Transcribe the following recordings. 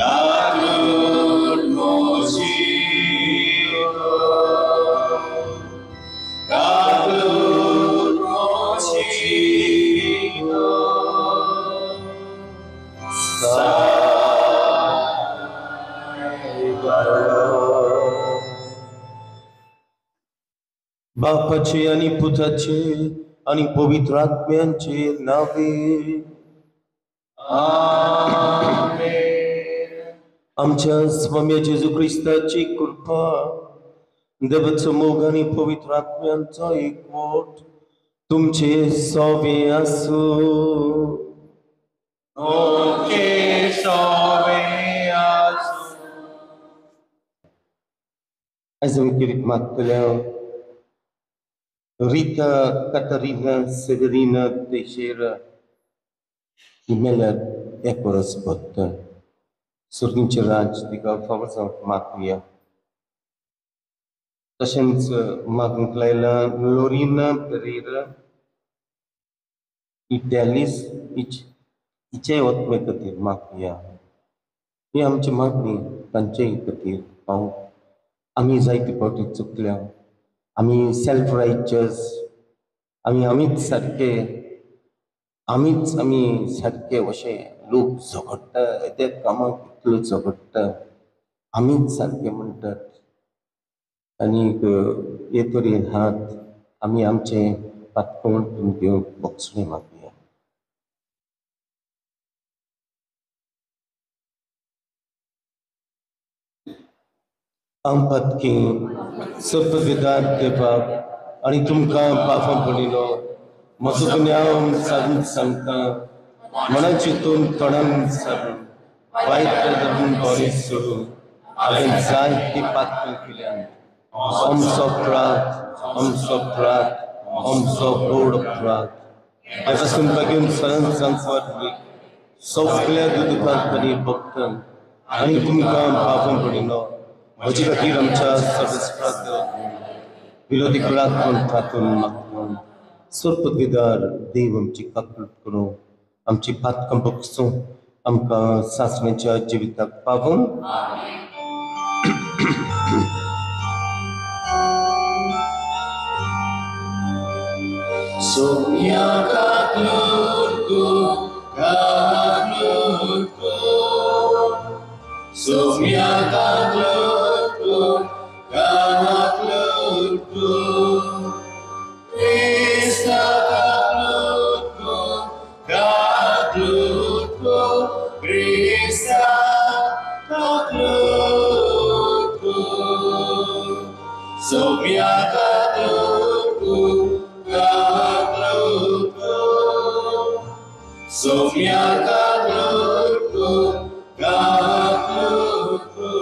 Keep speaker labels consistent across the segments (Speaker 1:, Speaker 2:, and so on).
Speaker 1: Kaklud mo sito, kaklud mo sito, sa
Speaker 2: बापाचे आणि पुताचे आणि पवित्र आत्म्यांचे नावे
Speaker 1: आमेन.
Speaker 2: आमच्या स्वाम्या जेजू क्रिस्ताची कृपा, देवाचो मोग आणि पवित्र आत्म्यांचो एकवट तुमचे सोवे आसूं.
Speaker 1: तुमचे सोवे आसूं.
Speaker 2: आयज आमी कितें मागतल्या रिता कातरिना सेवेरिना तेशेरा ही मेल्यार एक वरस भरता. सुर्गींचें राज तिका फावो जावंक मागया. तशेंच मागूंक लायला लोरिना पेरेरा ही डॅलीस हिचेय आत्मे खातीर मागया. ही आमची मागणी तांचेय खातीर. हांव आमी जायते फावटी चुकल्या, आमी सेल्फ रायचस, आमी आमीच सारके, आमीच आमी सारके अशे लोक झगडटा, त्या कामाक कितलो झगडटा, आमीच सारके म्हणटात. आनीक हे तरेन हात आमी आमचे पातकोण घेवंक बोगसणें मागया. हांव पातकी सर्वविधान देवाक आनी तुमकां पापां पडिल्लो म्हजो गुन्यांव सादून सांगता, मनान चिंतून तोंडान सारून वायट धरून बरें सोडून हांवें जायतीं पातकां केल्यांत. आमचो अपराध, आमचो अपराध, आमचो व्हड अपराध. हांवें पासून बेगीन सदांच सांगपाक सगळ्या दुदुकांत आनी भक्तांक आनी तुमकां पापां पडिल्लो म्हजे खातीर आमच्या सर्वेस्पराक विरोधी कळाक तातूंत मागता. सर्वपदवीदार देव आमची काकूट करूं, आमची पातकां बगसूं, आमकां सासण्याच्या जिविताक पावूं.
Speaker 1: Sonia kaklud ko, kaklud ko. Sonia kaklud ko, kaklud ko. Krista kaklud ko, kaklud ko. Krista kaklud ko. Sonia kaklud ko, kaklud ko. Sonia kaklud ko, kaklud ko.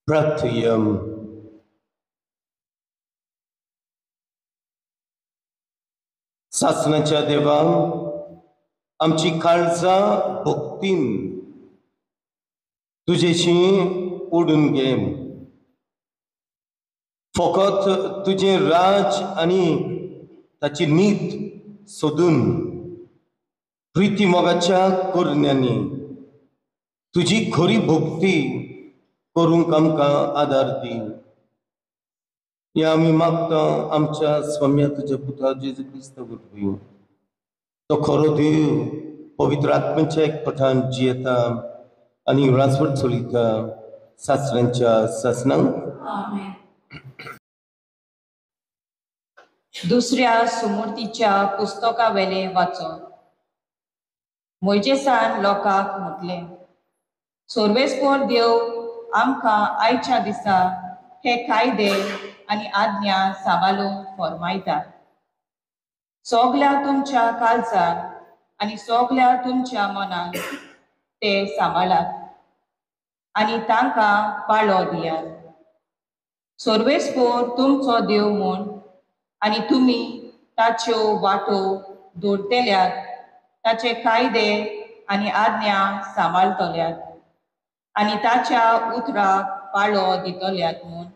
Speaker 2: प्रार्थयम. सासणाच्या देवा, आमची काळजां भक्तीन तुजेशी ओडून घे. फकत तुजें राज आनी ताची नीत सोदून प्रिती मोगाच्या करण्यांनी तुजी खरी भक्ती करूंक आमकां आदार दी. हे आमी मागता आमच्या स्वाम्या तुज्या पुता जेजू क्रिस्ता वरवीं. तो खरो देव पवित्र आत्म्याच्या एकपठान जियेता आनी राजवट चलयता सासऱ्यांच्या सासणांक.
Speaker 3: दुसऱ्या सुमूर्तीच्या पुस्तकावेले वाचो. मोयजेसान लोकांक म्हटलें, सर्वेस्पर देव आमकां आयच्या दिसा हे कायदे आनी आज्ञा सांबाळूंक फर्मायता. सगल्या तुमच्या काळजान आनी सगल्या तुमच्या मनान ते सांबाळात आनी तांकां पाळो दियात. सर्वेस्पर तुमचो देव म्हूण आनी तुमी ताच्यो वाटो दवरतल्यात, ताचे कायदे आनी आज्ञा सांबाळटल्यात आनी ताच्या उतराक पाळो दितल्यात म्हूण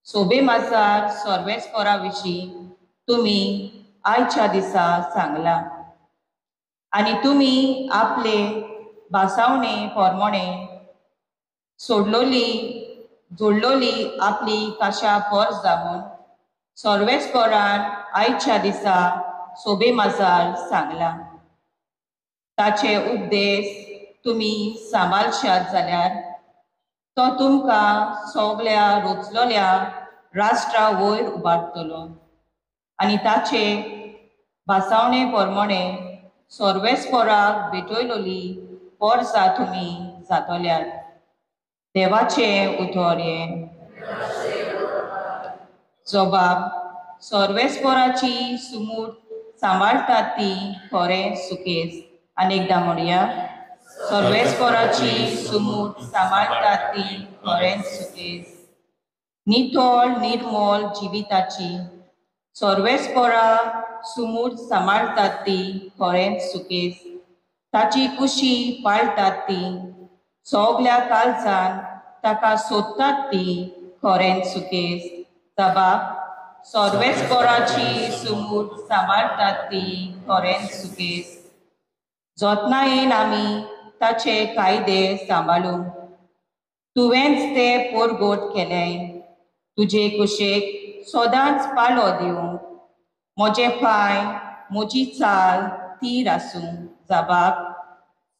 Speaker 3: सोबे माजार सर्वेस्परा विशीं तुमी आयच्या दिसा सांगलां. आनी तुमी आपले भासावणे पोरमोणे सोडलोली जोडलोली आपली काशा पोर जावन सर्वेस्परान आयच्या दिसा सोबे माजार सांगला। ताचे उपदेश तुमी सांबाळशात जाल्यार तो तुमकां सगळ्या रोचलोल्या राष्ट्रा वयर उबारतलो आनी ताचे भासावणे पोरमोणे सर्वेस्पराक भेटयलोली पोरसा तुमी जातल्यात। देवाचें उतर हें। जबाब सर्वेस्पराची सुमूट सांबाळटात ती खरें सुकेस। आनी एकदां म्हणया, सर्वेस्पराची सुमूट सांबाळटात ती खरें सुकेस। नितळ निर्मल जिविताची सर्वेस्परा सुमूट सांबाळटात ती खरें सुकेस। ताची कुशी पाळटात ती सगल्या काळजान ताका सोदतात ती खरें सुकेस। जबाब सर्वेस्पराची सुमूट सांबाळटात ती खरें सुकेस। जतनायेन आमी ताचे कायदे सांबाळूंक तुवेंच ते पोरगोट केले। तुजे कुशेक सदांच पालो दिवंक म्हजे पांय म्हजी चाल तीर आसूं। जबाब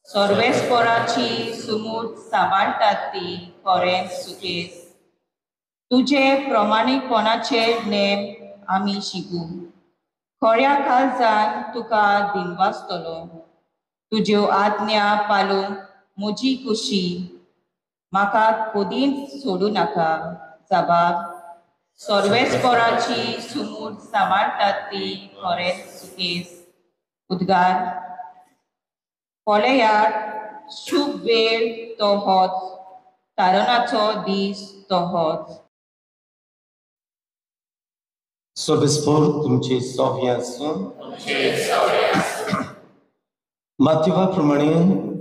Speaker 3: सर्वेस्पराची सुमूट सांबाळटात ती खरें सुकेस। तुजे प्रमाणीकपणाचे नेम आमी शिकूं। खऱ्या काळजान तुका दिनवासतलो। तुज्यो आज्ञा पालूंक म्हजी कुशी म्हाका कदींच सोडूं नाका। जबाब सर्वेस्पराची सुमूट सांबाळटात ती खरें सुकेस। उद्गार पळयात शुभ वेळ तो होच, तारणाचो दीस तो होच।
Speaker 2: सर्वेस्पर तुमचे सौभ्य आसूं। माथ्युवा प्रमाणे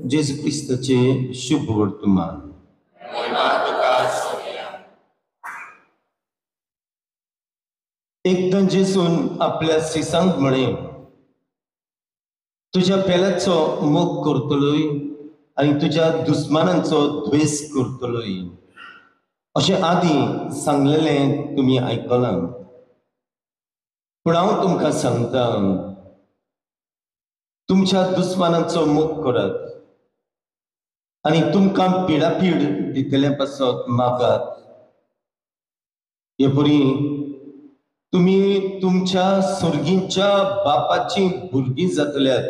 Speaker 2: जेजू क्रिस्ताचे शुभ वर्तमान। एकदां जेजून आपल्या शिसांक म्हळें, तुज्या पेल्याचो मोग करतलोय आनी तुज्या दुस्मानांचो द्वेस करतलोय अशें आदीं सांगलेलें तुमी आयकलां। पूण हांव तुमकां सांगता, तुमच्या दुस्मानांचो मोग करात आनी तुमकां पिडापीड दितले पासत मागात। हे परी तुमी तुमच्या सर्गींच्या बापाची भुरगीं जातल्यात,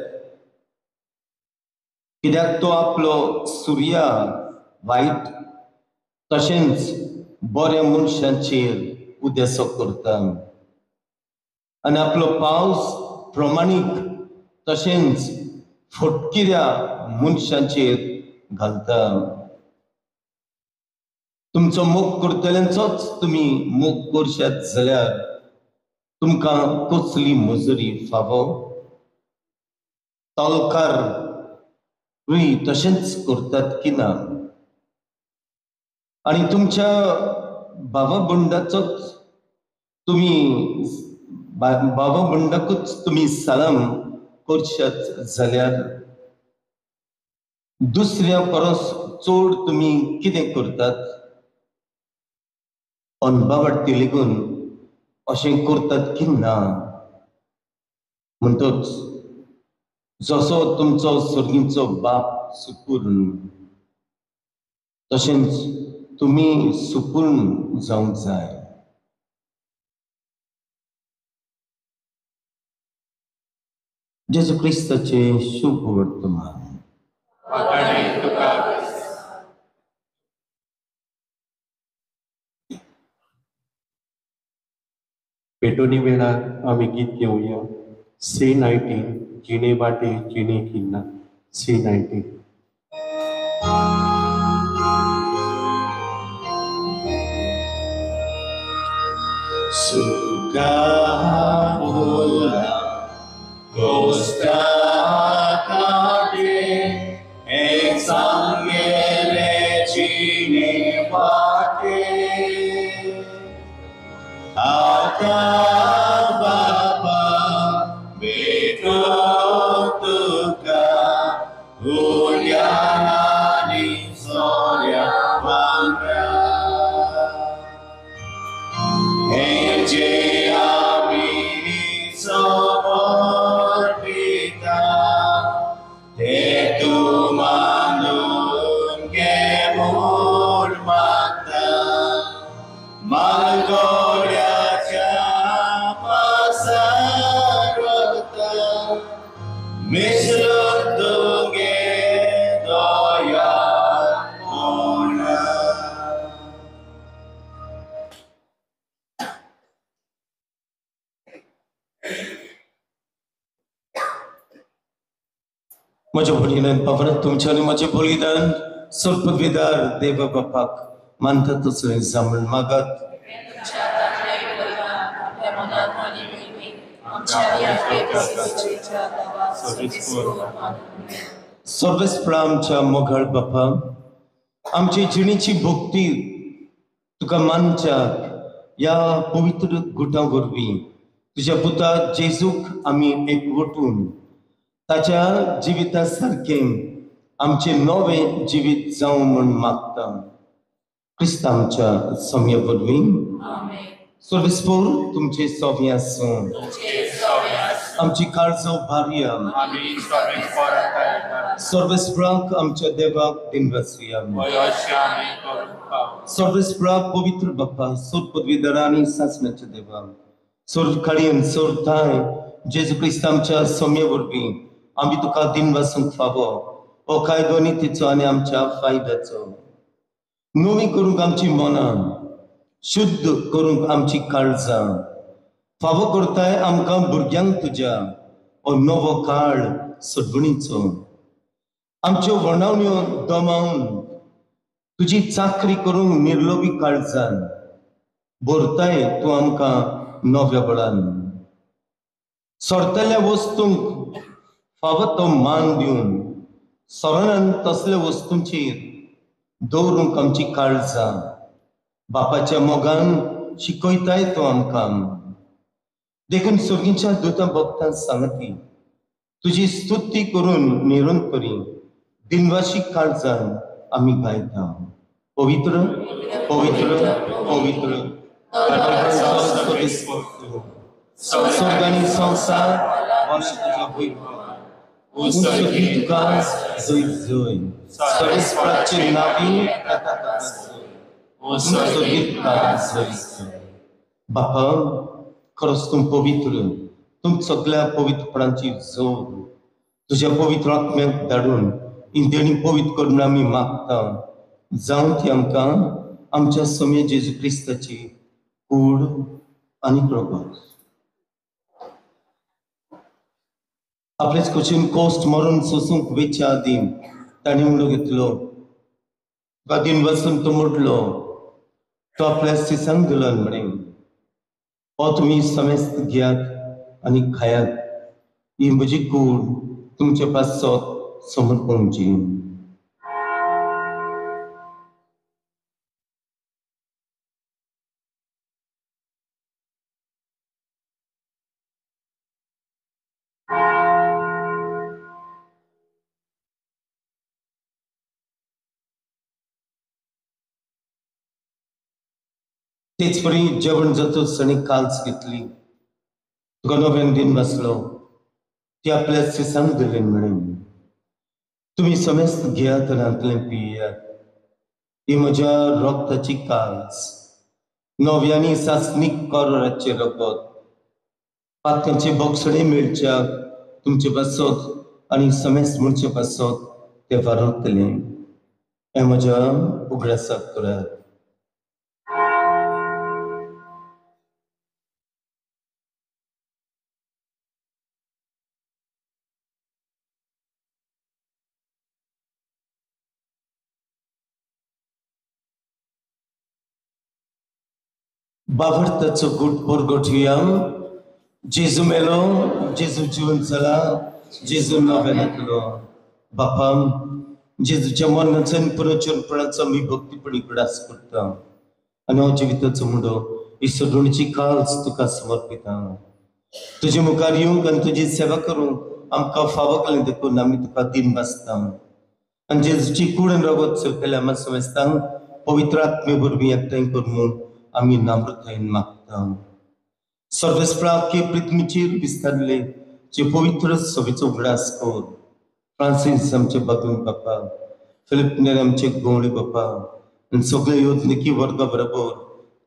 Speaker 2: कित्याक तो आपलो सुर्या वायट तशेंच बऱ्या मनशांचेर उदेसो करता आनी आपलो पावस प्रमाणीक तशेंच फटकिऱ्या मनशांचेर घालता। तुमचो मोग करतल्यांचोच तुमी मोग करशात जाल्यार तुमकां कसली मजुरी फावो? तोलकार तशेंच करतात की ना? आनी तुमच्या बाबा बंडाचोच तुमी बाबा बंडाकूच तुमी सलाम करशात जाल्यार दुसऱ्या परस चड तुमी कितें करतात? अनबावाडटी लेगून अशें करतात की ना? म्हणटच जसो तुमचो सर्गीचो बाप सुपूर्ण तशेंच तुमी सुपूर्ण जावंक जाय। जेजू क्रिस्ताचे शुभ वर्तमान।
Speaker 4: पेटोनी वेळार आमी गीत घेवया C19 जिणे वाटे जिणे किन्ना C19।
Speaker 1: सुका बोला कोस्ता काटे एक सांगेले जिणे वाटे आता बाबा बेटो तुका दिता ते तूं मानून घे म्हूण मागता मालगोड्याच्या पासार वता मिसळून तुगे दया पूर्ण.
Speaker 2: म्हज्या बलिदान पावन तुमच्या आनी म्हजें बलिदान सर्पविदार देवा बापाक मानता तसलें जावं मागात. सर्वेस्परा आमच्या मोगाळ बापा, आमची जिणेची भक्ती तुका मानच्या ह्या पवित्र गुटां वरवीं तुज्या पुता जेजूक आमी एकवटून ताच्या जिविता सारकें आमचें नवें जिवीत जावं म्हूण मागता. क्रिस्त आमच्या सम्या वरवीं. सर्वेस्पोर तुमचें सोवें आसूं. आमची काळजो भारया. सर्वेस्पराक आमच्या देवाक दिनवासुया. सर्वेस्पराक पवित्र बाप्पा, सोर पदवीधर आनी सासणाच्या देवा, सोर काळयेन सोर थांय जेजू क्रिस्त आमच्या सम्या वरवीं आमी तुका दिनवासूंक फावो हो कायदो नितीचो आनी आमच्या फायद्याचो. नवी करूंक आमची मनां, शुद्ध करूंक आमची काळजां, फावो करताय आमकां भुरग्यांक तुज्या हो नवो काळ सडवणीचो. आमच्यो वर्णावण्यो दमावन तुजी चाकरी करूंक निर्लोभी काळजान भरताय तूं आमकां नव्या बळान. सरतल्या वस्तूंक फावो तो मान दिवन सरणान तसल्या वस्तूंचेर दवरूंक आमची काळजां बापाच्या मोगान शिकयताय तो आमकां. देखून सर्गीच्या दुतां भक्तां सांगती तुजी स्तुती करून निरंतरी दिनवाशी काळजान आमी गायता. पवित्र पवित्र पवित्र स्वर्ग आनी संवसार तुज्या वैभव तुका जय जय. सर्वेस्पराचे नांवी तुका जय जय. बापा, खरोच तूं पवित्र, तूं सगळ्या पवित्रपणाची जोड तुज्या पवित्र आत्म्याक धाडून इंदेणी पवित्र करून आमी मागता. जावं ती आमकां आमच्या सम्या जेजू क्रिस्ताची कूड आनी रगत. आपलेच कुशीन कोस्ट मरून सोसूंक वेच्या आदीं ताणें उलो घेतलो, गादीन बसून तो मोडलो, तो आपल्या सिसांक दिलो म्हणे, हो तुमी समेस्त घेयात आनी खायात, ही म्हजी कूड तुमचे पासत समर्पणची. तेच परी जेवण जातूच आनी काल्स घेतली, तुका नव्यान दिन बसलो, ती आपल्या सिसांक दिली म्हणे, तुमी समेस्त घेयात आनी हातूंतलें पियात, ही म्हज्या रक्ताची काल्स, नव्यानी सासणीक कराराचें रगत, पात्यांचे बोगसणे मेळच्या तुमचे पासत आनी समेस्त म्हणचे पासत ते वारतले. हें म्हज्या उगडासाक करात. बावडताचो गुट परगटुया. जेजू मेलो, जेजू जिवन जाला, जेजू नव्यान येतलो. बापा, जेजूच्या मरणाचो आनी पुनर्जन्मपणाचो आमी भक्तीपणी उगडास करता आनी हो जिविताचो मुडो ही सडवणीची काल्स तुका समर्पिता. तुजे मुखार येवंक आनी तुजी सेवा करूंक आमकां फावो केलें देखून आमी तुका दिन वाचता. आनी जेजूची कूड आनी रगत चलतल्या आमकां समेस्तांक पवित्र आत्मे वरवीं एकठांय करून आमी नम्रतायेन मागता. सर्वेस्परा आख्खे पृथ्वीचेर विस्तारले जे पवित्र सभेचो उगडास कर. फ्रांसीस आमचे बागून बापा, फिलिप नेर आमचे गवळी बापा आनी सगळे योजनिकी वर्गा बरोबर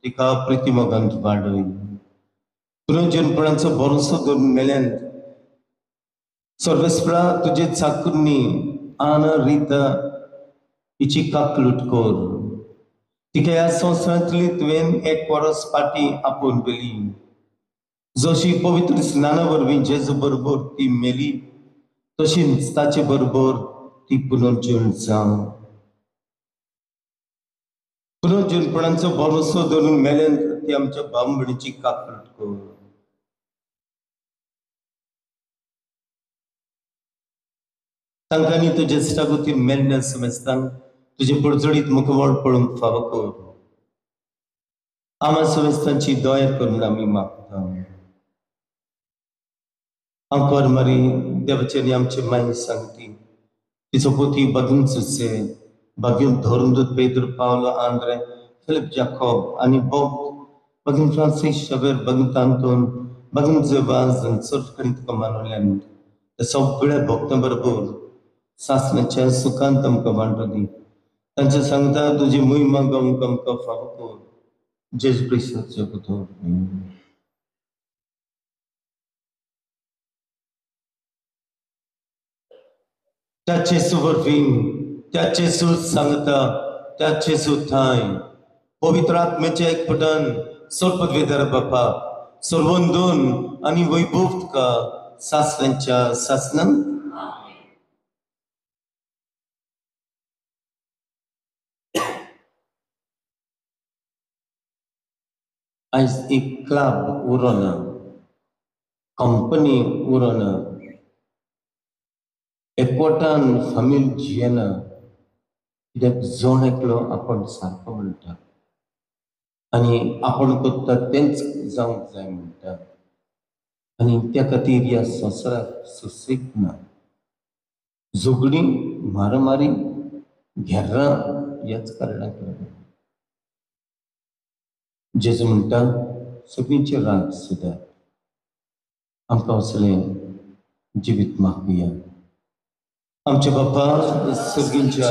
Speaker 2: तिका प्रिती मोगांत वाडय. पुनर्जनपणाचो भरोसो धरून मेल्यान सर्वेस्परा तुजे चाकूरनी आना रिता हिची काकलूट कर. तिका ह्या संवसारांतली तुवें एक वरस फाटीं आपोवन व्हेली. जशी पवित्र स्नाना वरवीं जेजू बरोबर ती मेली तशीच ताचे बरोबर ती पुनर्जीवन जावं. पुनर्जीवनपणाचो भरोसो धरून मेल्यान ती आमच्या भाव भयणीची काकलूट कर. तांकांनी तुजे इश्टागतीन मेल्ल्या समेस्तांक तुजे परजळीत मुखवळ पळोवंक फावो कर. आमा समेस्तांची दया करून आमी मागता. आंकवार मारी देवाच्यानी आमचे माय सांगती तिचो पोती बागीन सुसे बागीन धोरंदूत पेद्र पावलो आंद्रे फिलिप जाकोब आनी बोब बागीन फ्रांसीस शावेर बागीन तांतून बागीन जेवाज आनी चड तुका मानवल्यान त्या सगळ्या भक्तां बरोबर सासणाच्या सुखांत आमकां वांटो दी. तांचे सांगता तुजी मोहिमा गावंक आमकां फावो कर. जेजू क्रिस्ताच्या पुतो. त्याचे सुवरवीं त्याचे सूत सांगता त्याचे सूत थांय पवित्र आत्म्याच्या एकपटान सर्वपदवेदार बापा सर्वंदून आनी वैभव तुका सासणांच्या सासणांत. आयज एक क्लब उरोना, कंपनी उरोना, एकवटान फामील जियेना, कित्याक जण एकलो आपण सारको म्हणटा आनी आपण करता तेंच जावंक जाय म्हणटा आनी त्या खातीर ह्या संवसाराक सुसेग ना. झगडीं, मारामारी, घेर्रां ह्याच कारणाक लागून. जेजू म्हणटा सगळींचे राग सुद्दां आमकां असलें जिवीत मागया. आमच्या बापा सगळींच्या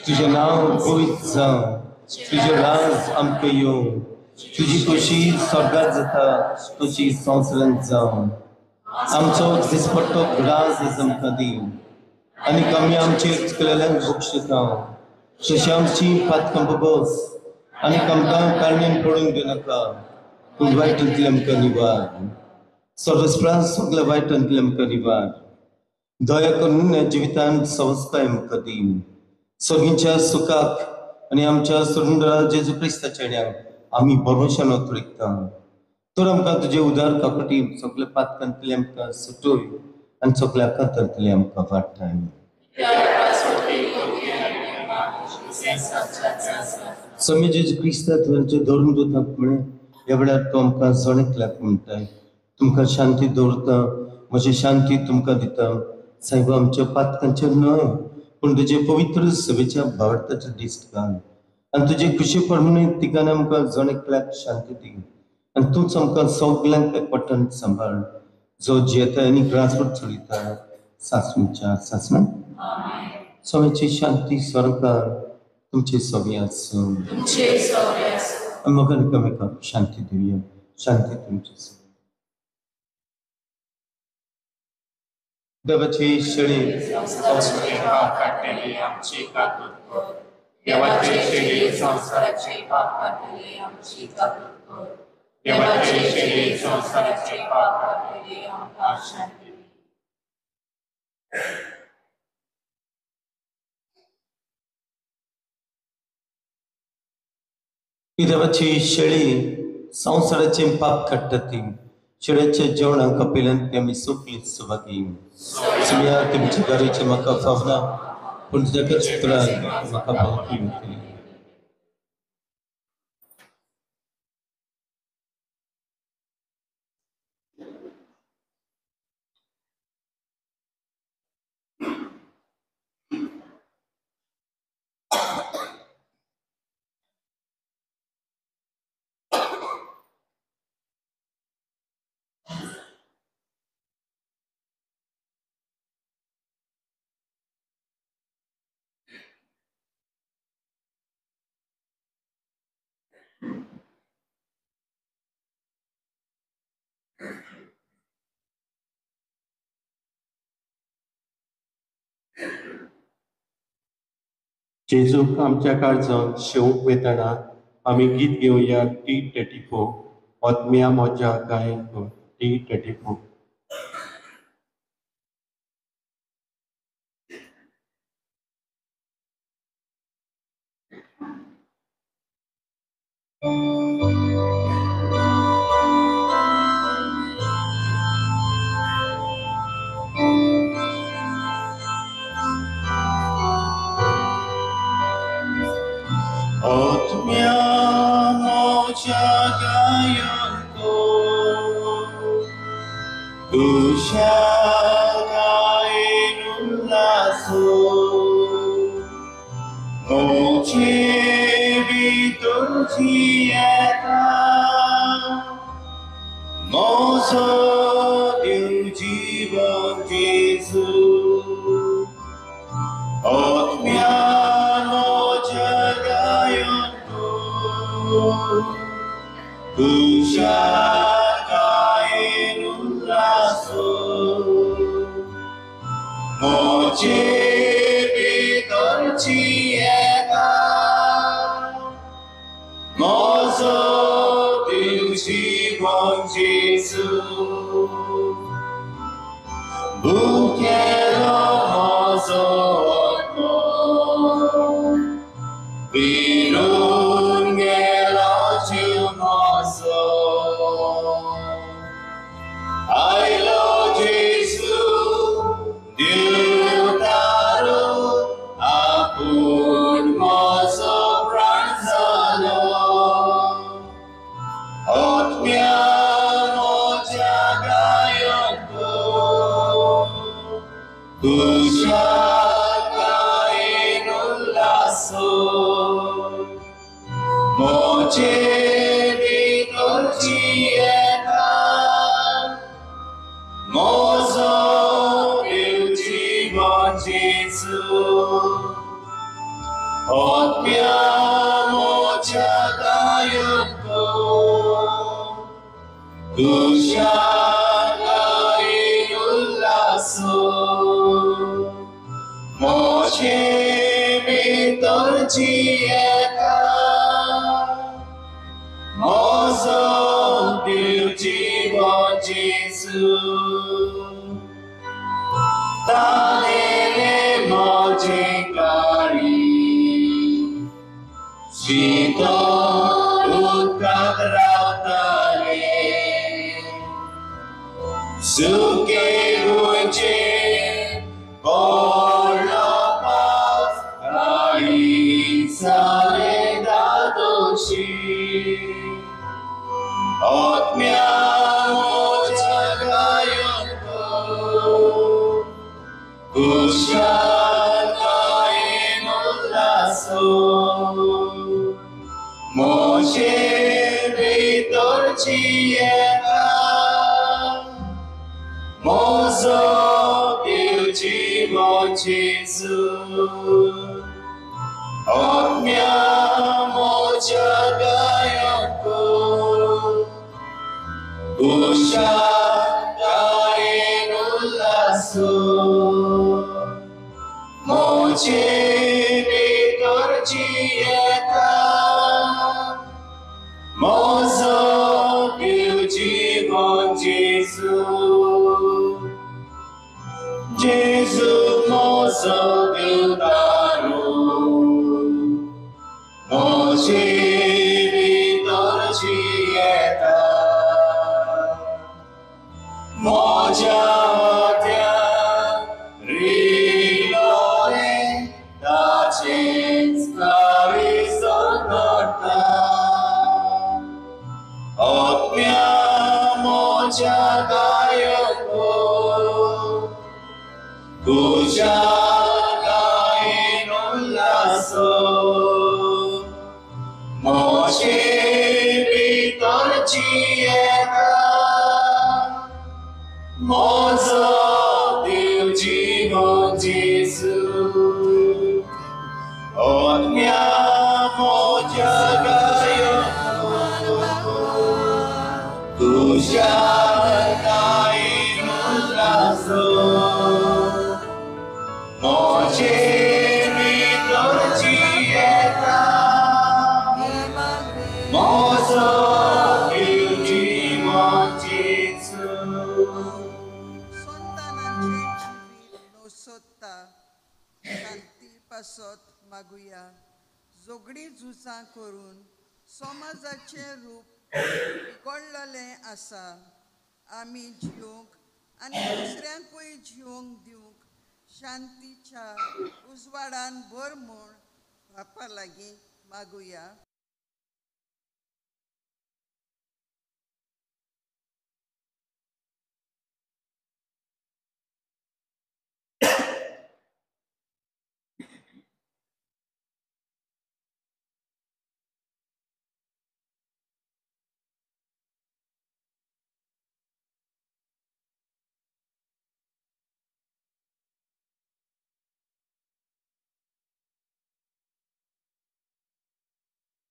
Speaker 2: तुजें नांव पवित्र जावं, तुजें राज आमकां येवं, तुजी खोशी स्वर्गात जाता तशी संवसारांत जावं. आमचो दिसपट्टो ग्रास आज आमकां दी आनी आमी आमचे केल्ल्यांक बक्षिता तशी आमची पातकां बगोस आनी आमकां कारणेन पडून घेवनाका, पूण वायटांतली आमकां निवार. सर्वस्प्रास सगळ्या वायटांतली आमकां निवार. दया करून ह्या जिवितांत संस्थाय आमकां दी. सगळींच्या सुखाक आनी आमच्या सुंदरा जेजू क्रिस्ताच्या ण्याक आमी भरवशान उतरता. तर आमकां तुजे उदार काकटी सगल्या पातकांतली आमकां सुटोय आनी सगल्या कातांतली आमकां वाटाय. स्वामी जेजू क्रिस्ता तुमचे धरून दुताक म्हळें ह्या वेळार तो आमकां जण एकल्याक म्हणटाय तुमकां शांती दवरता, म्हजी शांती तुमकां दिता. सायबा आमच्या पातकांचेर न्हय पूण तुजे पवित्र सभेच्या भावार्थाचेर दिश्ट घाल आनी तुजे खुशी प्रमाणे तिगान आमकां जण एकल्याक शांती दी आनी तूंच आमकां सगल्यांक एकवटान सांबाळ, जो जियेता आनी ग्रासवर चलयता सासणीच्या सासणां. स्वामीची शांती स्वर्गार तुमचे सगळे आसूं. आमकां एकामेकाक शांती दिवया. शांती तुमची. देवाची शेळी
Speaker 1: संवसाराचे पाप काडटले आमची काकूत कर. देवाचे शेळी संवसाराचे पाप काडटले आमची काकूत कर. देवाचे शेळी संवसाराचे पाप काडटले आमकां शांती दी.
Speaker 2: ही देवाची शेळी संवसाराचे पाप काडटा ती शेळ्याच्या जेवणाक आपयल्यान ती आमी सोंपली सभागी. सुम्या तुमच्या घराचे म्हाका फावना पूण तुज्या चित्रान म्हाका भावकी वतली.
Speaker 4: जेजूक आमच्या काळजांत शेवंक वेतना आमी गीत घेवया T34 आत्म्या म्हज्या गायन कर T34.
Speaker 1: Od mia moja gajo. तुजे भितर जियेता म्हजो जीवन जेजू.
Speaker 5: संतानांचें जिवीत नसोत्ता शांती पासत मागुया. झगडीं झुजां करून समाजाचें रूप बिगडलेलें आसा. आमी जिवंक आनी दुसऱ्यांकूय जिवंक दिवंक शांतीच्या उजवाडान भर म्हूण बापा लागीं मागुया.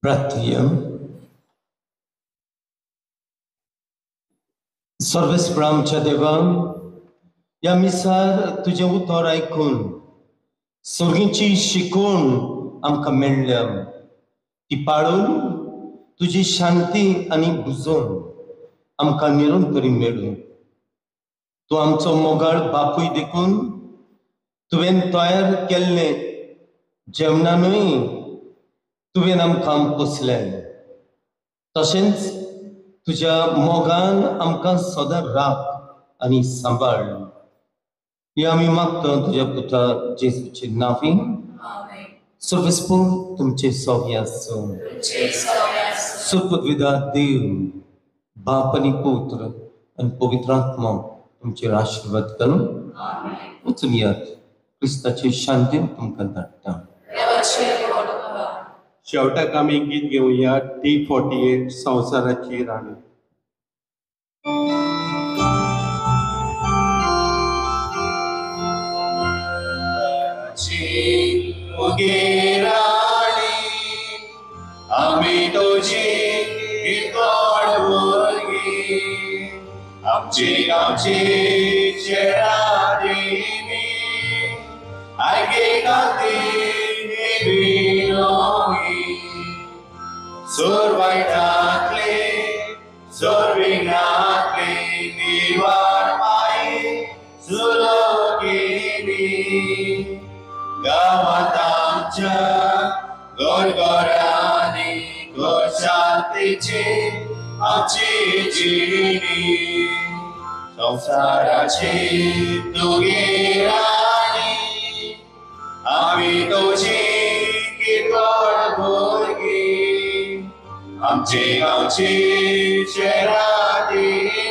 Speaker 2: प्रार्थया. सर्वेस्पर आमच्या देवा, ह्या मिसार तुजें उतर आयकून सर्गीची शिकवण आमकां मेळ्ळ्या, ती पाळून तुजी शांती आनी बुजोवन आमकां निरंतरी मेळूं. तूं आमचो मोगाळ बापूय देखून तुवें तयार केल्लें जेवणानूय तुवें आमकां पोसलें. तशेंच तुज्या मोगान आमकां सदां राख आनी सांबाळ. हे आमी मागता तुज्या पुता जेजूचे नांवी. सर्वेस्पर तुमचे सौम्य आसूं. सुपदविदा देव बाप आनी पुत्र आनी पवित्र आत्मा तुमचेर आशिर्वाद करूं. वचून यात. क्रिस्ताचे शांतीन तुमकां धाडटा.
Speaker 4: शेवटाक आमी गीत घेवया T48 संवसाराची राणी.
Speaker 1: राणी आमी तुजी गोड भुरगीं, आमची गांवची शेरादिनी आयके खातीर विनोगी. सूर वायटांतली सूर विघ्नांतली निवार माई सुलोकिनी. गांवांत आमच्या गोरगोरांनी गोर शांतीची आमची जिणी. संवसाराची तुगे राणी आमी तुजी किरकोळ भुरगीं, आमची गांवची शेरादिनी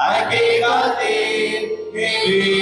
Speaker 1: आयके खातीर ही